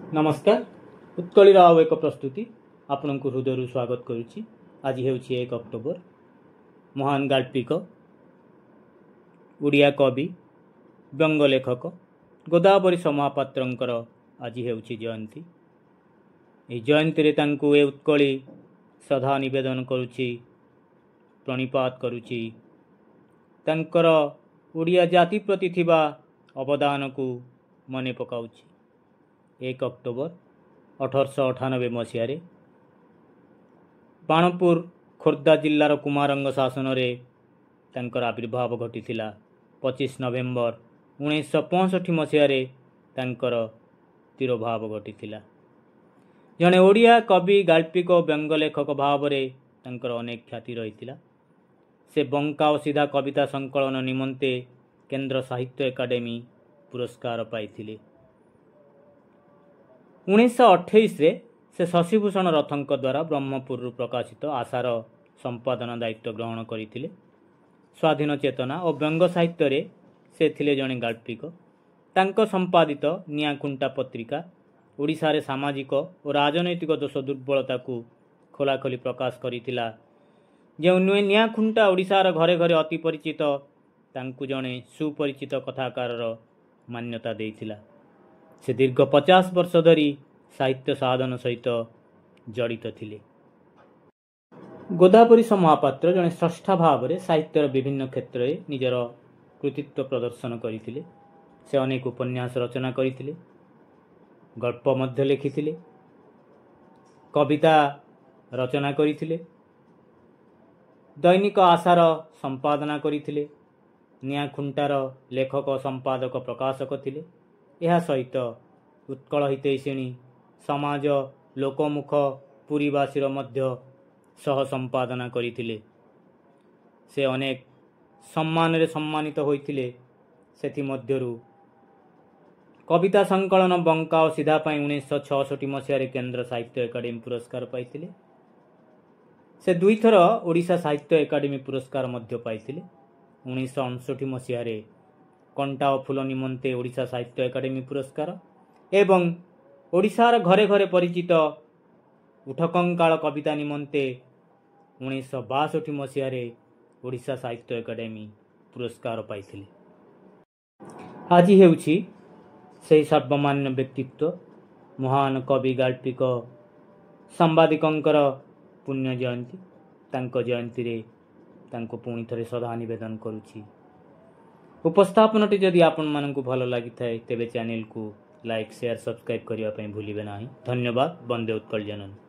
ନମସ୍କାର, ଉତ୍କଳୀର ଆଉ ଏକ ପ୍ରସ୍ତୁତି ଆପଣଙ୍କୁ ହୃଦୟରୁ ସ୍ୱାଗତ କରୁଛି। ଆଜି ହେଉଛି 1 ଅକ୍ଟୋବର। ମହାନ ଗାଳ୍ପିକ, ଓଡ଼ିଆ କବି, ବ୍ୟଙ୍ଗ ଲେଖକ ଗୋଦାବରୀଶ ମହାପାତ୍ରଙ୍କର ଆଜି ହେଉଛି ଜୟନ୍ତୀ। ଏହି ଜୟନ୍ତୀରେ ତାଙ୍କୁ ଏ ଉତ୍କଳୀ ଶ୍ରଦ୍ଧା ନିବେଦନ କରୁଛି, ପ୍ରଣିପାତ କରୁଛି, ତାଙ୍କର ଓଡ଼ିଆ ଜାତି ପ୍ରତି ଥିବା ଅବଦାନକୁ ମନେ ପକାଉଛି। 1 ଅକ୍ଟୋବର 1898 ମସିହାରେ ବାଣପୁର, ଖୋର୍ଦ୍ଧା ଜିଲ୍ଲାର କୁମାରଙ୍ଗ ଶାସନରେ ତାଙ୍କର ଆବିର୍ଭାବ ଘଟିଥିଲା। 25 ନଭେମ୍ବର 1965 ମସିହାରେ ତାଙ୍କର ତିରୋଭାବ ଘଟିଥିଲା। ଜଣେ ଓଡ଼ିଆ କବି, ଗାଳ୍ପିକ, ବ୍ୟଙ୍ଗ ଲେଖକ ଭାବରେ ତାଙ୍କର ଅନେକ ଖ୍ୟାତି ରହିଥିଲା। ସେ ବଙ୍କା ଓ ସିଧା କବିତା ସଂକଳନ ନିମନ୍ତେ କେନ୍ଦ୍ର ସାହିତ୍ୟ ଏକାଡେମୀ ପୁରସ୍କାର ପାଇଥିଲେ। 1928ରେ ସେ ଶଶିଭୂଷଣ ରଥଙ୍କ ଦ୍ୱାରା ବ୍ରହ୍ମପୁରରୁ ପ୍ରକାଶିତ ଆଶାର ସମ୍ପାଦନା ଦାୟିତ୍ୱ ଗ୍ରହଣ କରିଥିଲେ। ସ୍ୱାଧୀନ ଚେତନା ଓ ବ୍ୟଙ୍ଗ ସାହିତ୍ୟରେ ସେ ଥିଲେ ଜଣେ ଗାଳ୍ପିକ। ତାଙ୍କ ସମ୍ପାଦିତ ନିଆଁଖୁଣ୍ଟା ପତ୍ରିକା ଓଡ଼ିଶାରେ ସାମାଜିକ ଓ ରାଜନୈତିକ ଦୋଷ ଦୁର୍ବଳତାକୁ ଖୋଲାଖୋଲି ପ୍ରକାଶ କରିଥିଲା। ଯେଉଁ ନିଆଁଖୁଣ୍ଟା ଓଡ଼ିଶାର ଘରେ ଘରେ ଅତି ପରିଚିତ, ତାଙ୍କୁ ଜଣେ ସୁପରିଚିତ କଥାକାରର ମାନ୍ୟତା ଦେଇଥିଲା। ସେ ଦୀର୍ଘ 50 ବର୍ଷ ଧରି ସାହିତ୍ୟ ସାଧନ ସହିତ ଜଡ଼ିତ ଥିଲେ। ଗୋଦାବରୀଶ ମହାପାତ୍ର ଜଣେ ସ୍ରଷ୍ଟା ଭାବରେ ସାହିତ୍ୟର ବିଭିନ୍ନ କ୍ଷେତ୍ରରେ ନିଜର କୃତିତ୍ୱ ପ୍ରଦର୍ଶନ କରିଥିଲେ। ସେ ଅନେକ ଉପନ୍ୟାସ ରଚନା କରିଥିଲେ, ଗଳ୍ପ ମଧ୍ୟ ଲେଖିଥିଲେ, କବିତା ରଚନା କରିଥିଲେ, ଦୈନିକ ଆଶାର ସମ୍ପାଦନା କରିଥିଲେ, ନିଆଁଖୁଣ୍ଟାର ଲେଖକ, ସମ୍ପାଦକ, ପ୍ରକାଶକ ଥିଲେ। ଏହା ସହିତ ଉତ୍କଳ ହିତୈଷିଣୀ, ସମାଜ, ଲୋକମୁଖ, ପୁରୀବାସୀର ମଧ୍ୟ ସହ ସମ୍ପାଦନା କରିଥିଲେ। ସେ ଅନେକ ସମ୍ମାନରେ ସମ୍ମାନିତ ହୋଇଥିଲେ। ସେଥିମଧ୍ୟରୁ କବିତା ସଂକଳନ ବଙ୍କା ଓ ସିଧା ପାଇଁ 1966 ମସିହାରେ କେନ୍ଦ୍ର ସାହିତ୍ୟ ଏକାଡେମୀ ପୁରସ୍କାର ପାଇଥିଲେ। ସେ ଦୁଇଥର ଓଡ଼ିଶା ସାହିତ୍ୟ ଏକାଡେମୀ ପୁରସ୍କାର ମଧ୍ୟ ପାଇଥିଲେ। 1959 ମସିହାରେ କଣ୍ଟା ଓ ଫୁଲ ନିମନ୍ତେ ଓଡ଼ିଶା ସାହିତ୍ୟ ଏକାଡେମୀ ପୁରସ୍କାର ଏବଂ ଓଡ଼ିଶାର ଘରେ ଘରେ ପରିଚିତ ଉଠକଙ୍କାଳ କବିତା ନିମନ୍ତେ 1962 ମସିହାରେ ଓଡ଼ିଶା ସାହିତ୍ୟ ଏକାଡେମୀ ପୁରସ୍କାର ପାଇଥିଲେ। ଆଜି ହେଉଛି ସେହି ସର୍ବମାନ୍ୟ ବ୍ୟକ୍ତିତ୍ୱ, ମହାନ କବି, ଗାଳ୍ପିକ, ସାମ୍ବାଦିକଙ୍କର ପୁଣ୍ୟ ଜୟନ୍ତୀ। ତାଙ୍କ ଜୟନ୍ତୀରେ ତାଙ୍କୁ ପୁଣି ଥରେ ଶ୍ରଦ୍ଧା ନିବେଦନ କରୁଛି। ଉପସ୍ଥାପନଟି ଯଦି ଆପଣମାନଙ୍କୁ ଭଲ ଲାଗିଥାଏ, ତେବେ ଚ୍ୟାନେଲକୁ ଲାଇକ୍, ସେୟାର, ସବସ୍କ୍ରାଇବ୍ କରିବା ପାଇଁ ଭୁଲିବେ ନାହିଁ। ଧନ୍ୟବାଦ। ବନ୍ଦେ ଉତ୍କଳ ଜନନୀ।